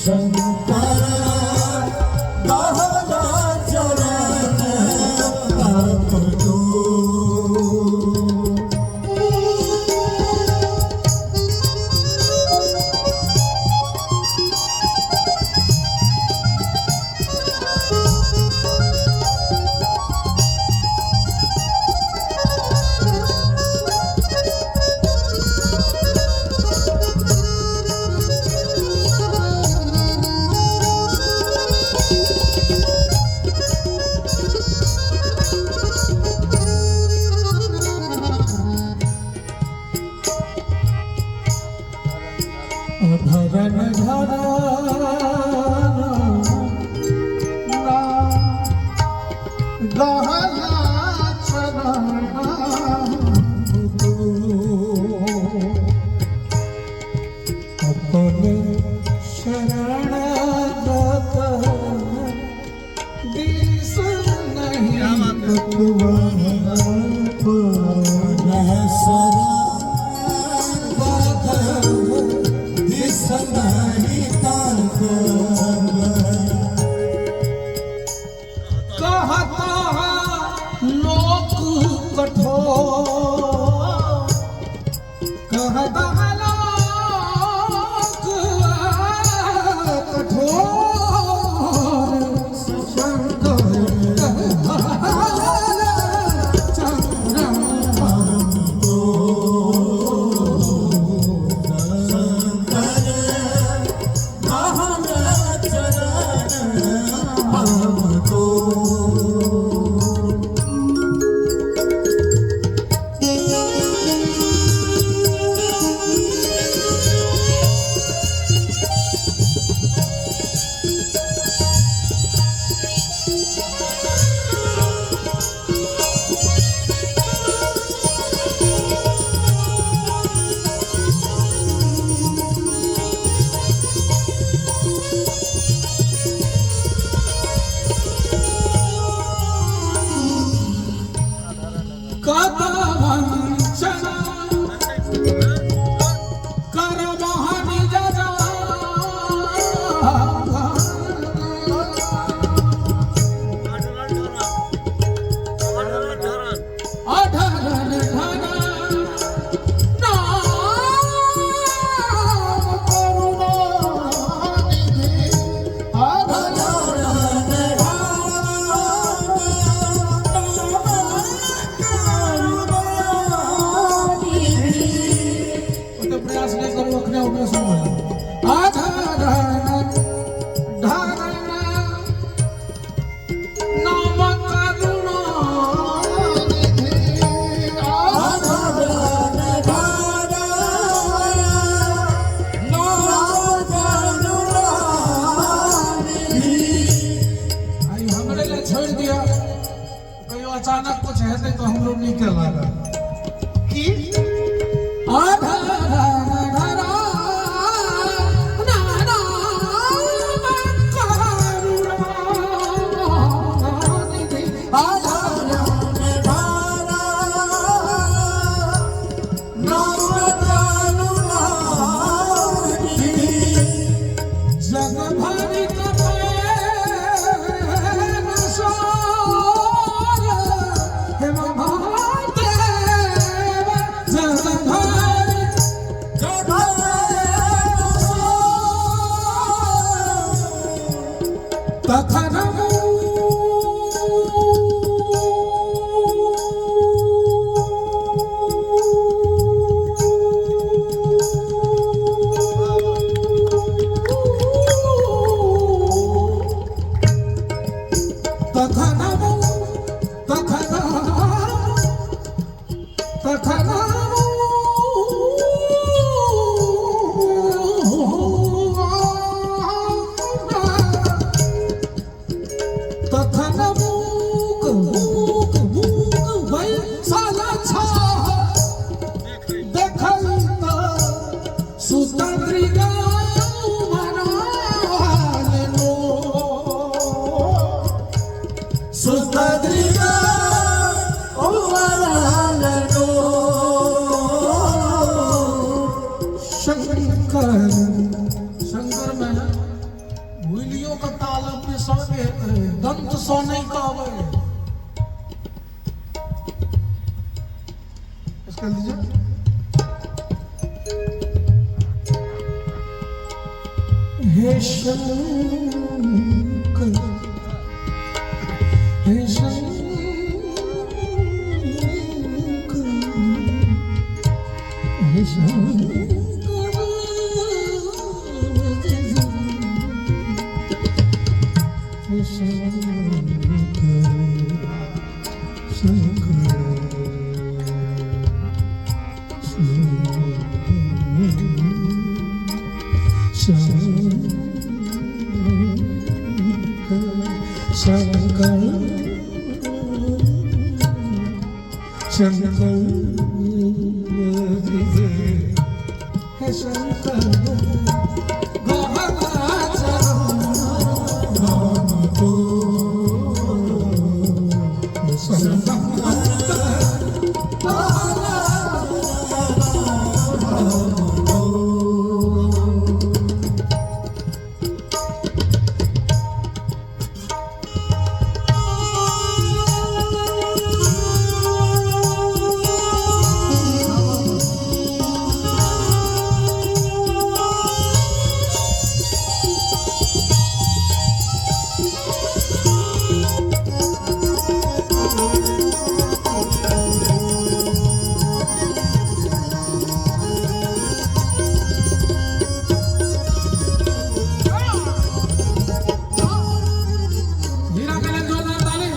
शंकर अचानक कुछ हेतै तो हमरो नीक लागल की कहबै। स्केल दीजिए। हे शंकर, हे शंकर, हे शंकर, हे शंकर, शंकर, शंकर, शंकर, शंकर, हे शंकर, हीरा के लेल जोरदार ताली।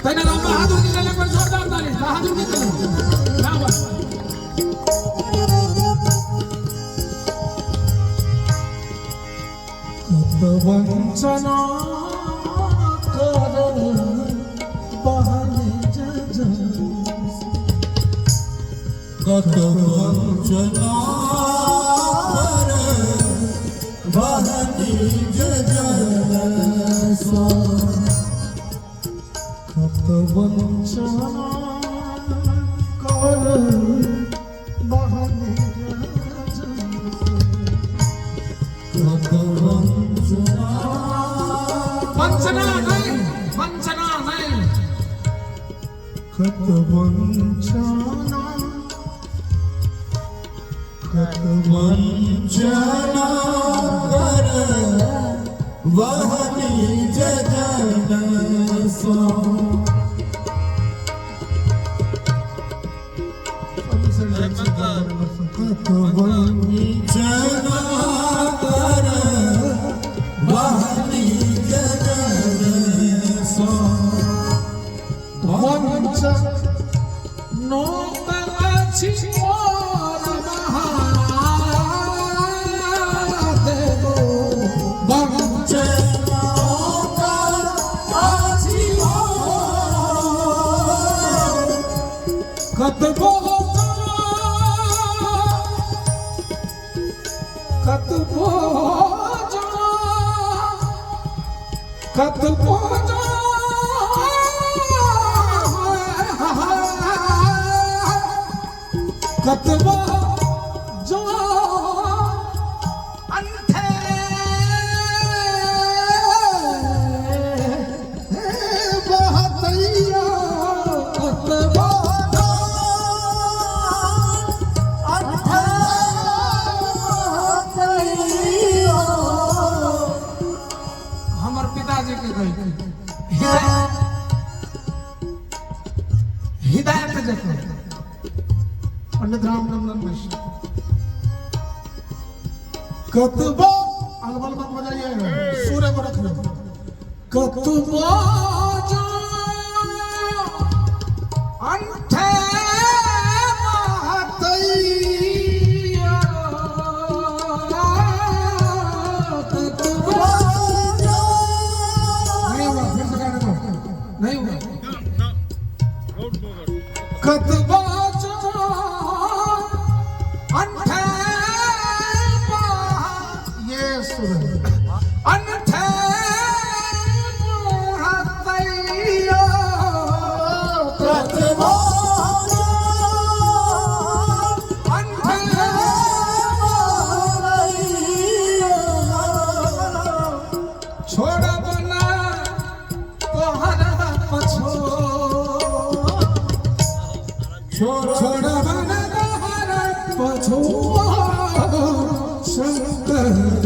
तहिना राम बहादुर के लेल एक बेर जोरदार ताली। बहादुर के लेल राम। वंचना कर बहने जन, कत वंचना कर बहनी जन सो। कत वंचना कर बहने जन, कत वंचना, वंचना नहीं, वंचना नहीं, कत वंचना, कत वंचना कर बहनी जन सो। कत वंचना कर बहनी जन सो। वंचनो अछि मोर महादेव, वंचना अछि कतबो, कतबो, कतबो, कतबो जो अंठे बहतैया, कतबो हमर पिताजी के कही हिदायत जको पंडित रामनंदन मिश्र। कतबो अलबल मत बजाइए, सूर्य को रख लो। कतबो जो अंठे बहतैया, कतबो नहीं होगा, फिर से गाने दो, नहीं होगा। कतबो जो अंठे ये सुर है। अंठे बहतैया, कतबो सो शंकर।